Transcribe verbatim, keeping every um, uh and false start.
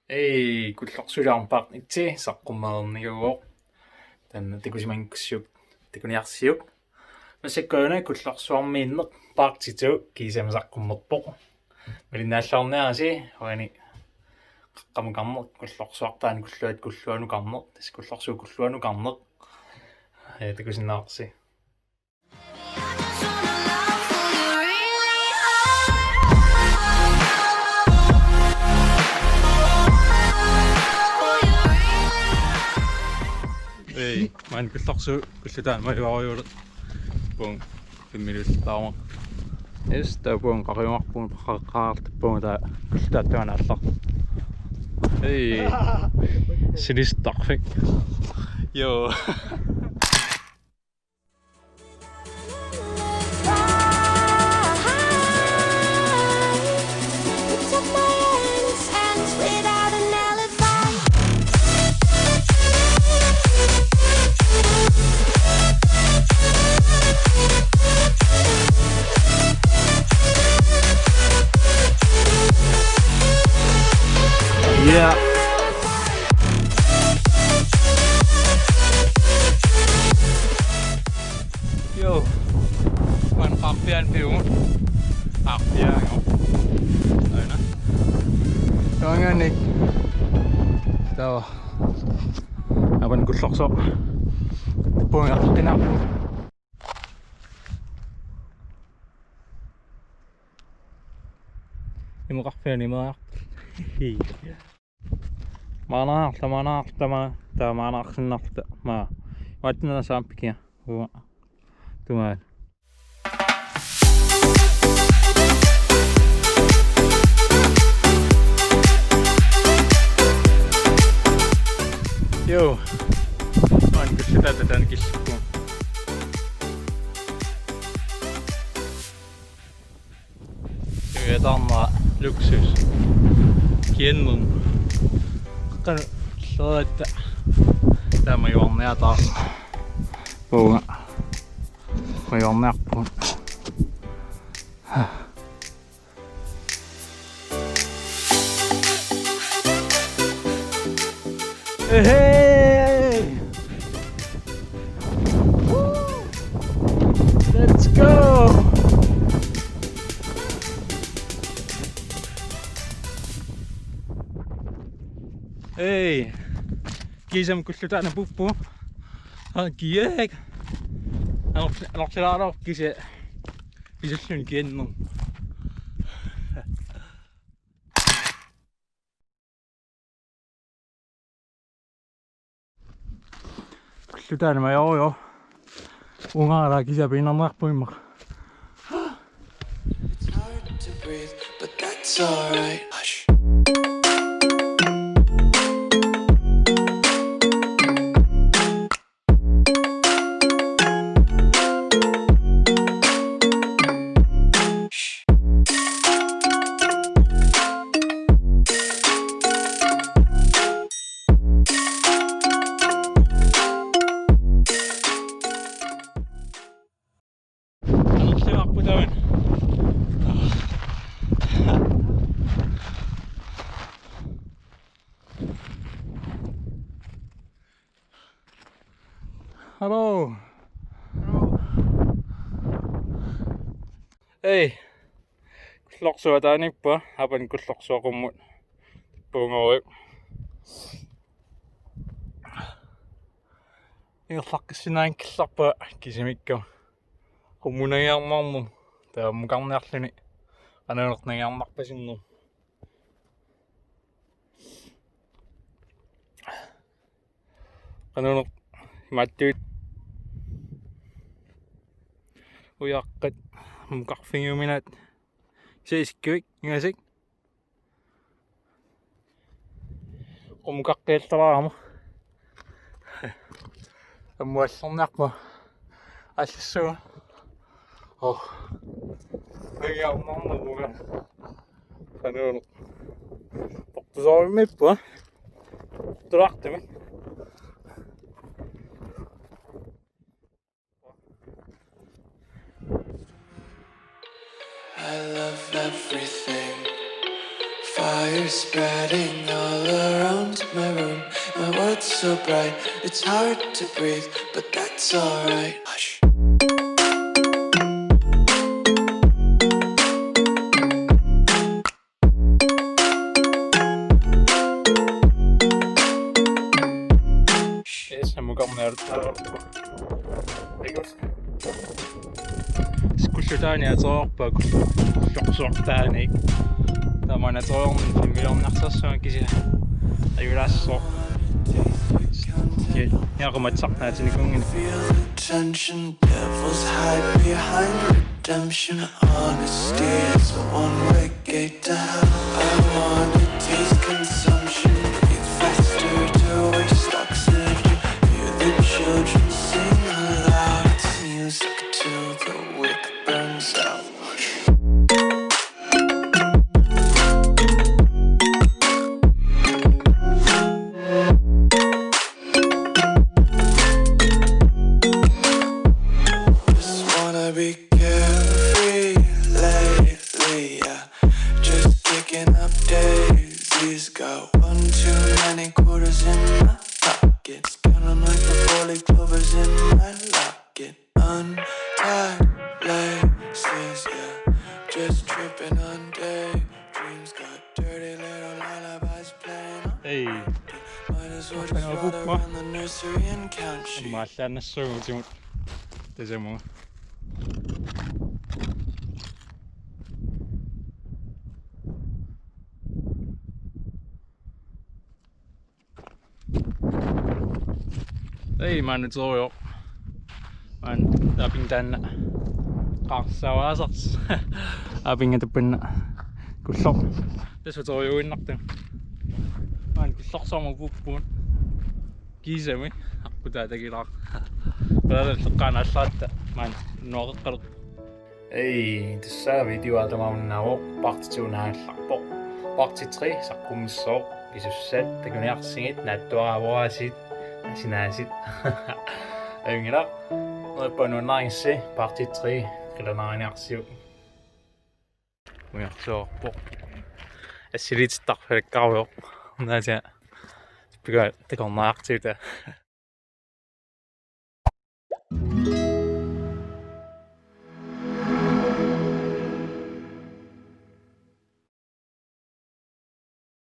Ei, Kullorsuup part et saqqummereernikuuvoq. Taanna takusimanngikkussiuk, takuniarsiuk. Massakkut una Kullorsuarmiinneq part to kiisami saqqummerpoq. Malinnaalluarniarisi, uani qaqqamukarneq, Kullorsuartaani kulluat kulluanukarneq, tassa Kullorsuup kulluanukarneq. Ee, takusinnaavarsi. Ei, maanna Kullorsuup kullutaani majuarujuuleq. Puung, filmiliullaaruma. Yes, taava puung qariumarpugut, qaqaartippugut taava kullutaattuanaallar. Ei, silistarfik. Joo. Yeah. Joo. Maanna Qaarpiaani pivugut. Qaarpiaanngooq. Aana. Taanganik. Taava. Aappaani Kullorsuaq. Puunga qinaa. Imeqarfiani imeqarfiani. Maannaarta, maannaarta, ma-, taava maannaarsinnarluta, ma-, maatsinna saampikia. Uanga. Tungaanut. Joo. Maanna kullutaata taanna kissippugut. Iviataarnera luksus. Kiannermut. Qanoq killeratta. Taava majuarniartaarpoq. Puunga. Majuarniarpugut. Hey! Woo! Let's go! Hey! Kiisami kullutaana puuppugut. Aa, kiak. Anor-, anorsilaarlugu kisianni. Kisianni kiannermut. Kullutaani majuarujoor. Uunga kisianni piinnarniarpoq immaqa. It's hard to breathe, but that's alright. Hush. Anorsimaarput taanna. Hello. Ei. Kullorsuaq taaniippoq, aappaani Kullorsuaq qummut. Puungorujuk. Ingerlaqqissinnaanngikkallarpunga kisimikkama. Qummunagiarmarmut. Taava ammukarniarluni. Qanoq nagiarnarpasinnersoq. Qanoq imaattuit. Ujaqqat. Ammukarfigiuminaat. Kisianni isikkuit. Ingasik. Qummukaqqilluarama. Ammuallerniarpunga. Allassuunga. Oh. Nagiarmarmut uunga. Qanoq. Portusoorumippunga. Portulaartumik. I love everything. Fire spreading all So bright, it's hard to breathe, but that's alright. Hush. Yes, I'm going there. Skussutaani atereerpaa, kullorsuartaani. Tamanna atereernermi filmiliornarsersuan kisianni ajulaassooq. Niaqumatsarnaatinikunngin. Feel the tension, devils hide behind redemption. Honesty is a one-way gate to hell. I wanna taste consumption. Breathe faster to waste oxygen. Hear the children sing aloud. It's music till the wick burns out. Just wanna be carefree lately, yeah. Just kicking up daisies. Got one too many quarters in my pocket. Counting like the four-leaf clovers in my locket. Untied laces, yeah. Just tripping on daydreams. Got dirty little lullabies playing on. Hey. Might as well just run around the nursery and count sheep. Aamma allaannassuugut tasamut. Ei, maanna uterujoq. Maanna aapinga taanna. Qaarsaavaasarsi. Aapinga tappavunga. Kullorsuaq. Tassa uterujuinnartoq. Maanna kullorsuarmut upuuppugut. Kiisami. Aqqutaa takilaaq. Palaalerleqqaanaallatta. Maanna nuaqeqqalu. Ei, tassa video tamaat unnugu part to naallarpoq. Part three saqqummersoq, pisussat takuniarsigit, naatsuaraasit, asinaasit. Ajunngilaq. Neriuppunga nuannaarisi part three qilanaariniarsiuk. Ujarsuarpoq. Assiliitittarfalakkarujoq. Naatia. Pika takornariartiuta.